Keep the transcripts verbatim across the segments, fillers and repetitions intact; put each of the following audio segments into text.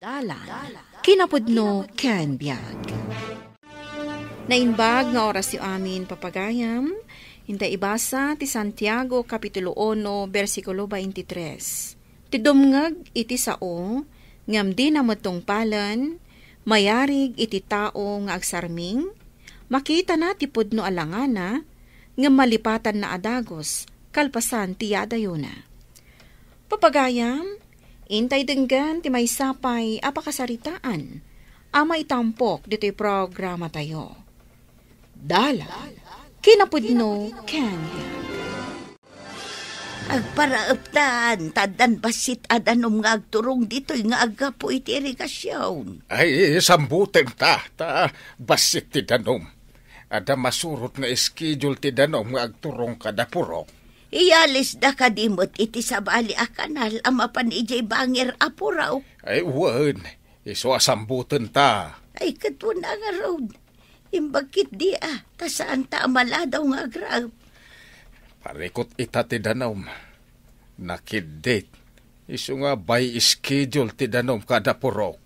Dalan, kinapudno ken biag. Naimbag nga orasyo amin, papagayam. Inta ibasa ti Santiago, Kapitulo uno, bersikulo twenty-three. Ti dumngeg iti sao, ngem dina met tungpalen, mayarig iti tao nga agsarming, makitana ti pudno a langana, ngem malipatanna a dagus, kalpasan ti yadayona. Papagayam, intay denggen ti maysa pay a pakasaritaan a maitampok ditoy programatayo. Dalan, kinapudno ken biag. Agparaeptan, ta addan bassit a danum nga agturong ditoy nga aggapu iti irigasion. Ay, sambutenta, ta bassit ti danum. Adda masurot nga schedule ti danum nga agturong kada purok. Iyalisda kadi met iti sabali a kanal a mapan idiay bangir a purok? Ay, wen. Isu a sambutenta. Ay, ket wen a ngarud. Imbag ketdi a, ta saanta a maladaw nga agraep. Parikut ita ti danum. Nakiddit. Isu nga by schedule ti danum kada purok.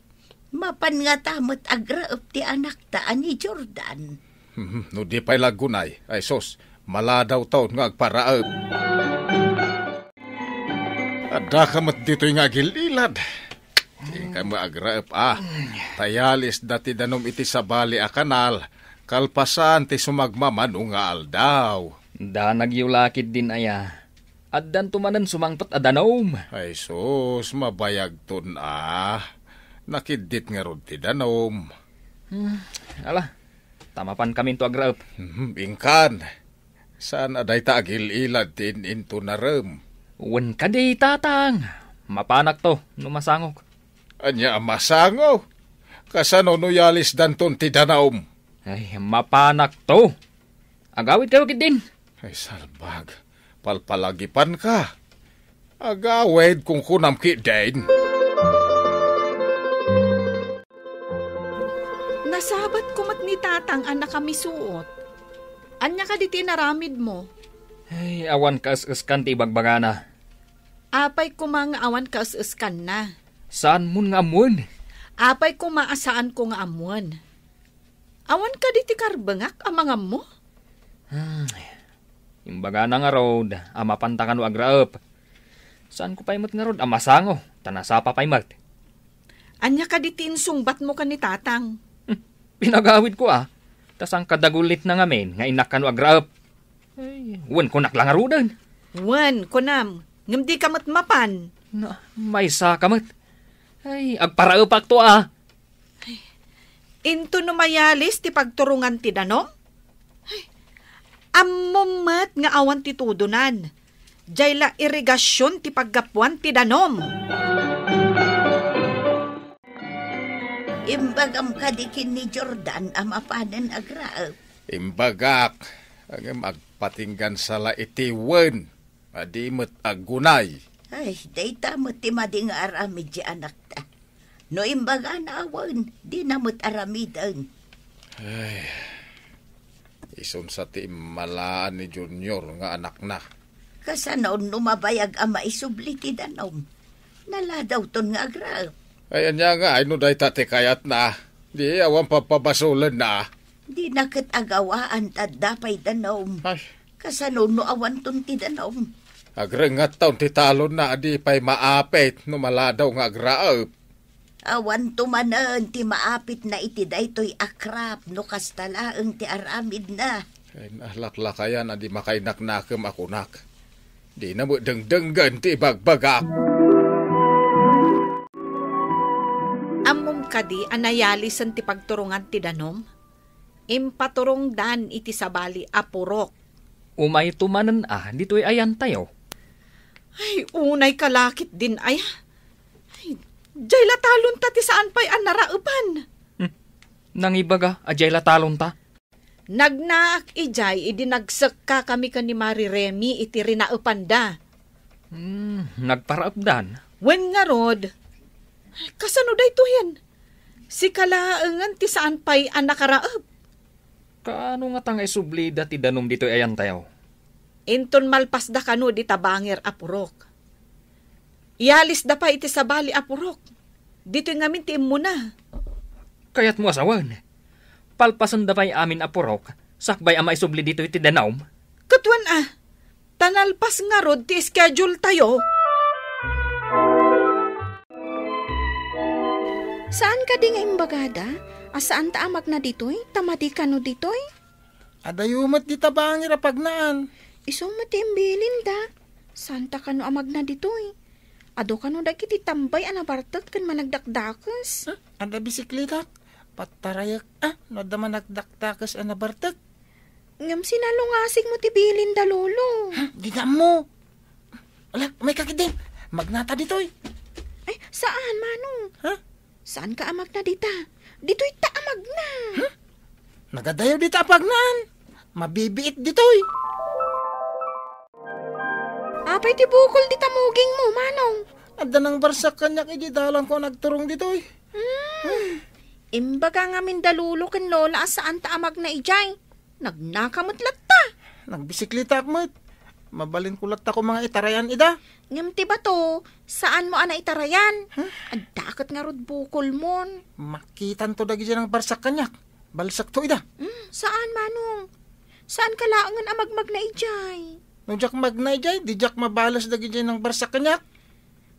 Mapan ngata met agraep ti anakta a ni Jordan. Mhm, no di pay la aggunay, ay sus, maladawton nga agparaep. Addaka met ditoy nga agil-ilad. Inka met agraep a. Ta iyalisda ti danum iti sabali a kanal, kalpasan ti sumagmamano nga aldaw. Danagyo la ketdin aya. Addanto manen sumangpet a danum. Ay sus, mabayagton a. Nakiddit ngarud ti danum. Hmm, ala, ta mapankaminto agraep. Mhm, inkan. Saan a dayta agil-ilad ti in-intunarem? Wen kadi, Tatang. Mapanakto no masangok. Ania a masango? Kasano no iyalisdanton ti danum? Ay, mapanakto. Agawidkayo ketdin. Ay, salbag. Palpalagipanka. Agawid, kunkunam ketdin. Nasabatko met ni Tatang a nakamisuot. Ania kadi ti inaramidmo? Ay, awan kaes-eskan ti ibagbagana. Apay koma nga awan kaes-eskanna? Saanmon nga ammoen. Apay koma a saanko nga ammoen? Awan kadi ti karbengak a mangammo? Hmm. Imbagana ngarud a mapanta kano agraep. Saanko pay met ngarud a masango, ta nasapa pay met. Ania kadi ti insungbatmo ken ni Tatang? Hmm, pinagawidko a, ta saan kadagulitna ngamin nga innak kano agraep. Ay, wen kunak la ngaruden. Wen, kunam, ngem dika met mapan. Na, maysaka met. Ay, agparaepakto a. Into no mayalis ti pagturongan ti danum? Ay, ammom met nga awan ti tudonan. Diay la irigasion ti paggapuan ti danum. Imbagam kadi ken ni Jordan a mapanen agraep? Imbagak, ngem agpatinggan sa la iti wen. A di met aggunay. Ay, dayta met ti madi nga aramid ti anakta. No imbagana a wen, dina met aramiden. Ay, isunsa ti immalaan ni Junior nga anakna? Kasano no mabayag a maisubli ti danum? Naladawton nga agraep. Ay, ania ngay no dayta ti kayatna? Di awan papabasolenna. Dina ket agawaan ta adda pay danum. Ay. Kasano no awanton ti danum? Agrengetton ti talonna a di pay maapit no maladaw nga agraep. Awanto manen ti maapitna iti daytoy a krap no kasta laeng ti aramidna. Ay, nalaklakayan a di makainaknakem a kunak. Dina met dengdenggen ti ibagbagak. Ammom kadi a nayalisen ti pagturongan ti danum? Impaturongdan iti sabali a purok. Umayto manen a ditoy ayantayo. Ay, unay ka la ketdin aya. Ay, diay la talonta ti saan pay a naraepan. Hmm. Nangibaga a diay la talonta? Nagnaak idiay idi nagsekkakami ken ni Mari Remi iti rinaepanda. Hmm, nagparaepdan? Wen ngarud, kasano daytoyen? Sika laengen ti saan pay a nakaraep. Kaano ngata nga isublida ti danum ditoy ayantayo? Inton malpasda kano dita bangir a purok. Iyalisda pay iti sabali a purok. Ditoy ngamin ti immuna. Kayatmo a sawen, palpasenda pay amin a purok, sakbay a maisubli ditoy ti danum? Ket wen a, ta nalpas ngarud ti schedule tayo. Saan kadi nga imbagada a saanta a magna ditoy, ta madi kano ditoy? Adayo met dita bangir a pagnaan. Isu met ti imbilinda. Saanta kano a magna ditoy? Adu kano dagiti tambay a nabartek ken managdakdakes? Hmm, adda bisikletak. Pattarayek, ah, no adda managdakdakes a nabartek. Ngem sinalungasig mo ti bilinda, Lolo. Hmm, dina ammo. Ala, umayka ketdi. Magnata ditoy. Ay, saan, Manong? Ha? Saanka a magna dita? Ditoyta a magna. Hmm? Nagadayo dita a pagnaan. Mabibiit ditoy. Apay ti bukol dita mugingmo, Manong? Adda nangbarsak kaniak idiay dalanko a nagturong ditoy. Hmm. Imbaga ngamin da Lolo ken Lola a saanta a magna idiay. Nagnaka met latta. Nagbisikletaak met. Mabalinko latta koma nga itarayan ida. Ngem ti bato, saanmo a naitarayan? Huh? Adda ket ngarud bukolmon. Makitanto dagidiay nangbarsak kaniak. Balsekto ida. Hmm, saan, Manong. Saanka laengen a magmagna idiay. No diak magna idiay, di diak mabales dagidiay nangbarsak kaniak.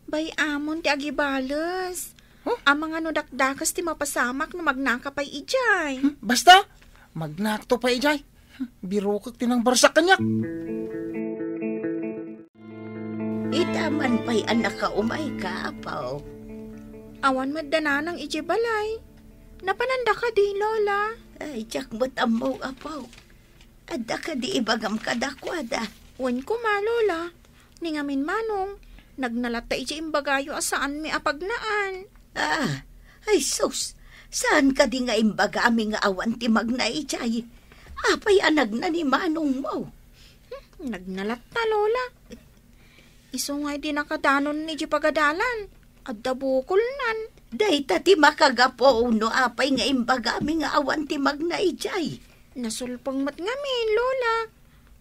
Bay-amon ti agibales. Huh? Amangan no dakdakes ti mapasamak no magnaka pay idiay. Hmm, basta, magnakto pay idiay. Hmm, birokek ti nangbarsak kaniak. Ita man pay a nakaumayka, Apo. Awan met da nanang idiay balay. Napananda kadi, Lola? Ay, diak met ammo, Apo. Adda kadi ibagam kadakuada? Wen koma, Lola. Ni ngamin, Manong, nagna latta idiay imbagayo a saanmi a pagnaan. Ah, ay sus, saan kadi nga imbagami nga awan ti magna idiay? Apay a nagna ni Manongmo? Hmm, nagna latta, Lola. Isu nga idi nakadanon idiay pagadalan, adda bukolnan. Dayta ti makagapu no apay nga imbagami nga awan ti magna idiay. Nasulpeng met ngamin, Lola.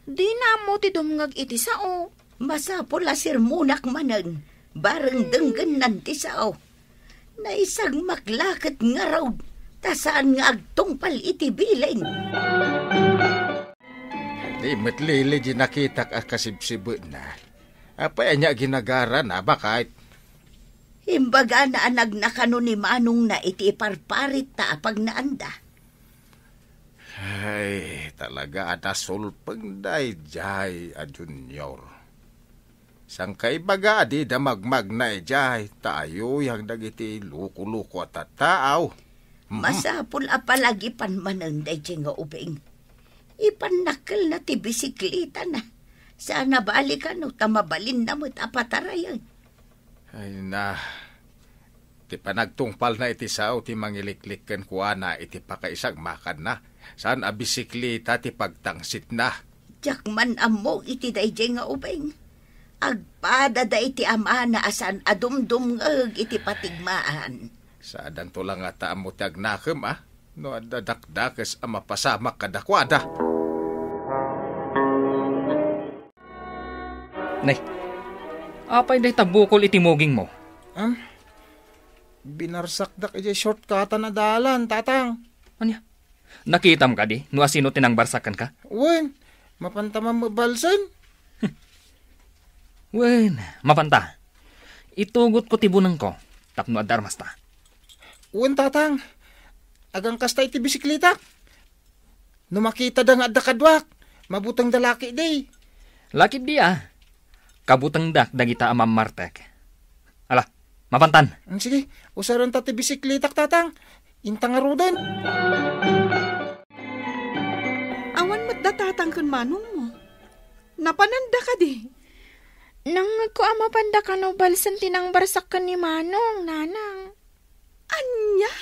Dina ammo ti dumngeg iti sao. Masapul a sermonak manen, bareng denggennan ti sao. Naisagmak la ket ngarud, ta saan nga agtungpal iti bilin. Di met lili di nakitak a kasibsibetna. Apay ania ginagarana, baket? Imbagana a nagna kano ni manongna iti iparparit ta a pagnaanda. Ay, talaga a nasulpeng daydiay a Junior. Saan ka ibaga a dida magmagna idiay, ta ayuyang dagiti luko-luko a tattaaw. Mhm. Masapul a palagipan manen daydiay nga ubing. Ipannakkelna ti bisiklitana. Saan a balikan no ta mabalinna met a patarayen. Ay na, ti panagtungpalna iti sao ti mangiliklik kenkuana iti pakaisagmakanna, saan a bisiklita ti pagtangsitna. Diak man ammo iti daydiay nga ubing. Agpadada iti amana a saan a dumdumngeg iti patigmaan. Saadanto la ngata ammo ti agnakem, a? No adda dakdakes a mapasamak kadakuada. Nay, apay dayta bukol iti mugingmo? Am, binarsakdak idiay shortcutan a dalan, Tatang. Ania? Nakitam kadi no asino ti nangbarsak kenka? Wen, mapanta man mabalsen. Wen, mapanta. Itugotko ti bunengko tapno adda armasta. Wen, Tatang. Agangkasta iti bisiklitak. No makitada nga adda kaduak, mabutengda lakidi. Lakidi, a. Kabutengdak dagita a mammartek. Ala, mapantan. Mm, sige, usarenta ti bisiklitak, Tatang. Inta ngaruden. Awan met da Tatang ken manongmo. Napananda kadi? Nangngegko a mapanda kano balsen ti nangbarsak ken ni Manong, Nanang. Ania?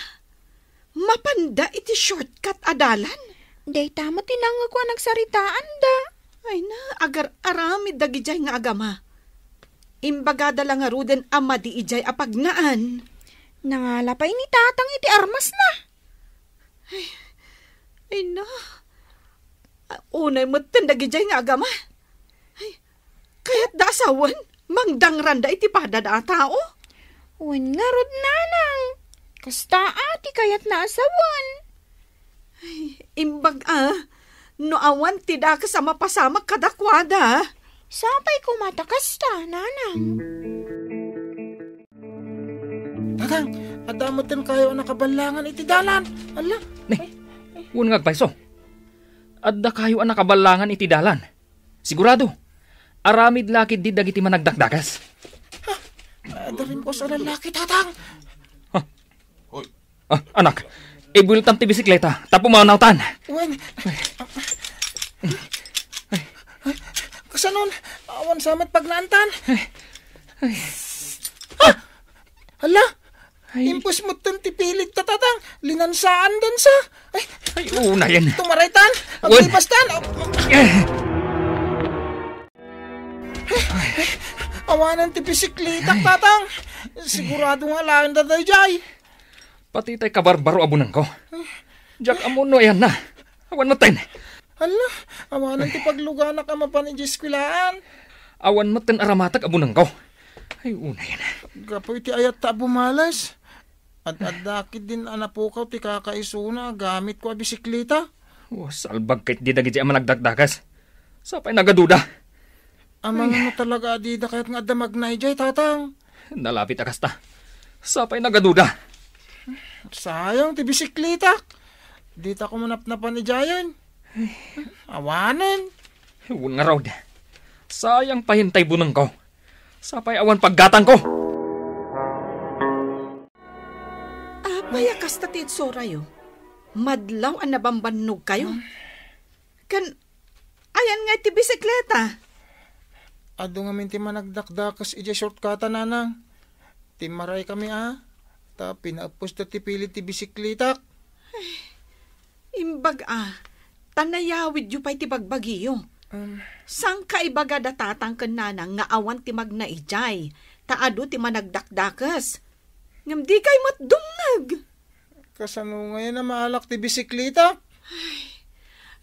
Mapanda iti shortcut a dalan? Dayta met ti nangngegko a nagsaritaanda. Ay na, agar-aramid dagidiay nga agama. Imbagada la ngaruden a madi idiay a pagnaan. Nangala pay ni Tatang iti armasna. Ay, ay na. A, unay metten dagidiay nga agama. Ay, kayatda a sawen, mangdangranda iti padada a tao. Wen ngarud, nanang. Kasta a ti kayatna a sawen. Ay, imbag a, no awan ti dakes a mapasamak kadakuada. Sapay koma ta kasta, nanang. Tatang, adda metten kayo a nakaballangan iti dalan. Ala. Ne, wen nga agpayso. Adda kayo a nakaballangan iti dalan. Sigurado. Aramid la ketdi dagiti managdakdakes. Adda rimpuas a lalaki, Tatang. Ah, anak, ibueltam ti bisikleta, ta pumanawtan. Wen. Kasanon, awan sa met pagnaantan. Ay. Ah! Hala, Ay. Impus metten ti pilit ta, Tatang. Linansaan dansa. Ay, Ay, unayen. Tumaraytan. Wen. Agbibastan. Eh. Awanen ti bisikleta, Tatang. Sigurado nga alaen da daydiay. Pati tay kabarbaro a bunengko. Diak ammo no ayanna. Awan metten. Hala, awanen ti pagluganak a mapan idiay eskuelaan. Awan metten aramatek a bunengko. Ay, unayen. Gapu iti ayatta a bumales. Ad-adda ketdin a napukaw ti kakaisuna a gamitko a bisikleta. Oh, salbag ketdi dagiti a managdakdakes. Sapay nagaduda. Amangan no talaga a dida kayat nga adda magna idiay, Tatang. Nalapit a kasta. Sapay nagaduda. Sayang ti bisikletak. Dita ko manapnapan idiayen. Awanen. Wen ngarud. Sayang pay intay bunengko. Sapay awan paggatangko. Apay a kasta ti itsorayo? Madlaw a nabambannogkayo? Ken ayan nga iti bisikleta? Adu ngamin ti managdakdakes idiay shortcut-a, nanang. Timmaraykami a, ta pinaeppusta ti pilit ti bisikletak. Imbag a, ta nayawidyo pay ti bagbagiyo. Um. Saan ka ibaga da tatang ken nanang nga awan ti magna idiay, ta adu ti managdakdakes? Ngem dikay met dumngeg. Kasano ngayen a maalak ti bisikleta?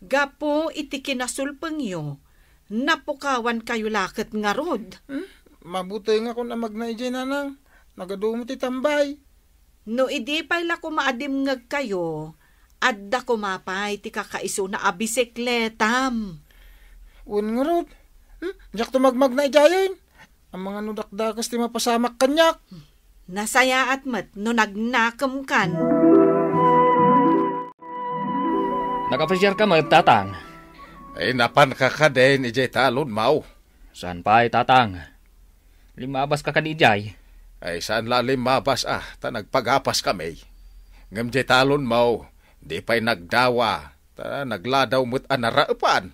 Gapu iti kinasulpengyo, napukawankayo la ket ngarud. Hmm? Mabutengakon a magna idiay, nanang. Nagadumo ti tambay. No idi pay la koma a dimngegkayo, adda koma pay ti kakaisuna a bisikletam. Wen ngarud. Hmm? Diakto magmagna idiayen. Amangan no dakdakes ti mapasamak kaniak. Nasayaat met no nagnakemkan. Nakapresiarka met, Tatang? Ay, napanka kadin idiay talon, Maw? Saan pay, Tatang. Limmabaska kadi idiay? Ay, saan la limmabas, ah, ta nagpagapaskami. Ngem diay talon, Maw, di pay nagdawa, ta nagladaw met a naraepan.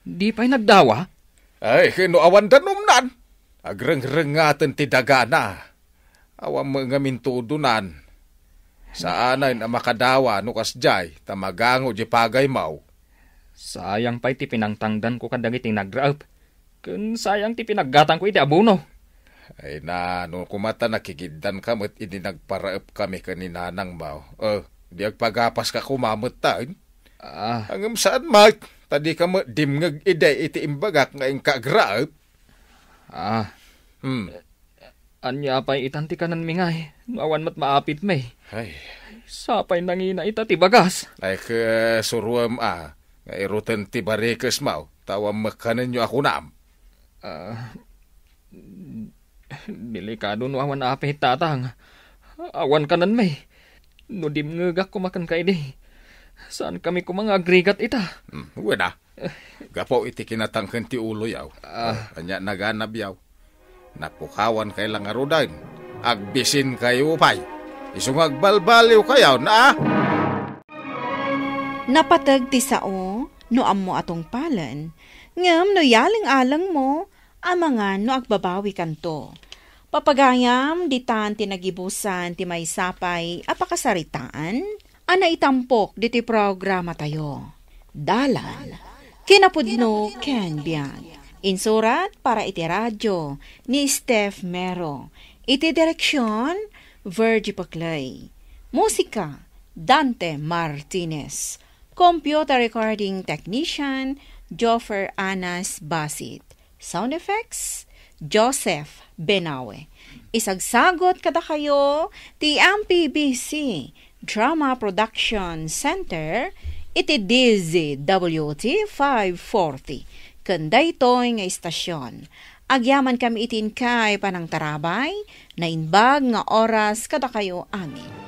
Di pay nagdawa? Ay, ken no awan danumnan, agrengrengaten ti dagana. Awan met ngamin tudonan. Saanen a makadawa no kasdiay, ta magango diay pagaymaw. Sayang pay ti pinangtangdanko kadagiti nagraep, ken sayang ti pinaggatangko iti abono. Ay na, no koma ta nakikiddanka met idi nagparaepkami ken ni Nanangmaw. Eh, di agpagapaska koma metten? Ah. Ngem saan met, ta dika met dimngeg idi iti imbagak nga inka agraep. Ah. Hmm. Ania pay itan ti kanenmi ngay, no awan met maapitmi? Ay. Sapay nangina ita ti bagas. Ay, ke, suroem a, nga iruten ti barikesmaw, ta awan met kanenyo a kunam. Ah, delikado no awan apit, Tatang. Awan kanenmi. No dimngegak koma kenka idi, saankami koma nga agrigat ita. Hmm, wen a. Gapu iti kinatangken ti uloyo. Ah. Ania naganabyo? Napukawankay la ngaruden. Agbisinkayo pay. Isu nga agbalbaliwkayo, na? Napateg ti sao no ammo a tungpalen, ngem no yaleng-alengmo, amangan no agbabawikanto. Papagayam, ditan ti nagibusan ti maysa pay a pakasaritaan a naitampok ditoy programatayo. Dalan, kinapudno ken biag. Insurat para iti radio ni Steph Mero. Iti direksion, Virgie Paclay. Musika, Dante Martinez. Computer recording technician, Joffer Anas Basit. Sound effects, Joseph Benawe. Isagsagot kadakayo ti M P B C Drama Production Center iti D Z W T five forty ken daytoy nga istasyon. Agyaman kami iti inkay panangtarabay, naimbag nga oras kadakayo amin.